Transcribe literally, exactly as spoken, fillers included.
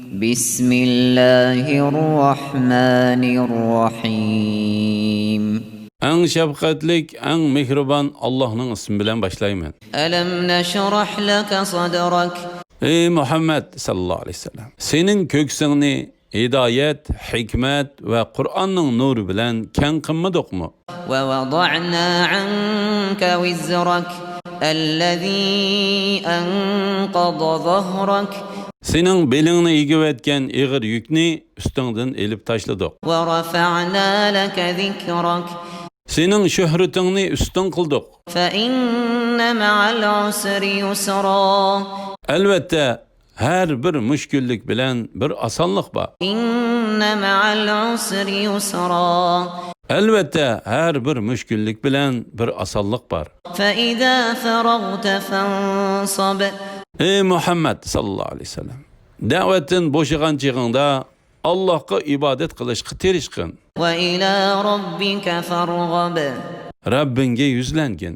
بسم الله الرحمن الرحيم. ئەڭ شەپقەتلىك، ئەڭ مېھرىبان ئاللاھنىڭ ئىسمى بىلەن باشلايمەن. ألم نشرح لك صدرك. ئەي مۇھەممەد ساللاللاھۇ ئەلەيھى ۋەسەللەم، سېنىڭ كۆكسۈڭنى ھىدايەت، ھېكمەت ۋە قۇرئاننىڭ نۇرى بىلەن كەڭ قىلمىدۇقمۇ؟ ووضعنا عنك وزرك الذي أنقض ظهرك. سېنىڭ بېلىڭنى ئېگىۋەتكەن ئېغىر يۈكنى ئۈستۈڭدىن ئېلىپ تاشلىدۇق. ورفعنا لك ذكرك. سېنىڭ شۆھرىتىڭنى ئۈستۈن قىلدۇق. فإن مع العسر يسرا. ئەلۋەتتە، ھەر بىر مۈشكۈللۈك بىلەن بىر ئاسانلىق بار. إن مع العسر يسرا. ئەلۋەتتە، ھەر بىر مۈشكۈللۈك بىلەن بىر ئاسانلىق بار. فإذا فرغت فانصب. ئەي مۇھەممەد ساللاللاھۇ ئەلەيھى ۋەسەللەم، دەۋەتتىن بوشىغان چېغىڭدا ئاللاھقا ئىبادەت قىلىشقا تىرىشقىن. وإلى ربك فارغب. رەببىڭگە يۈزلەنگىن.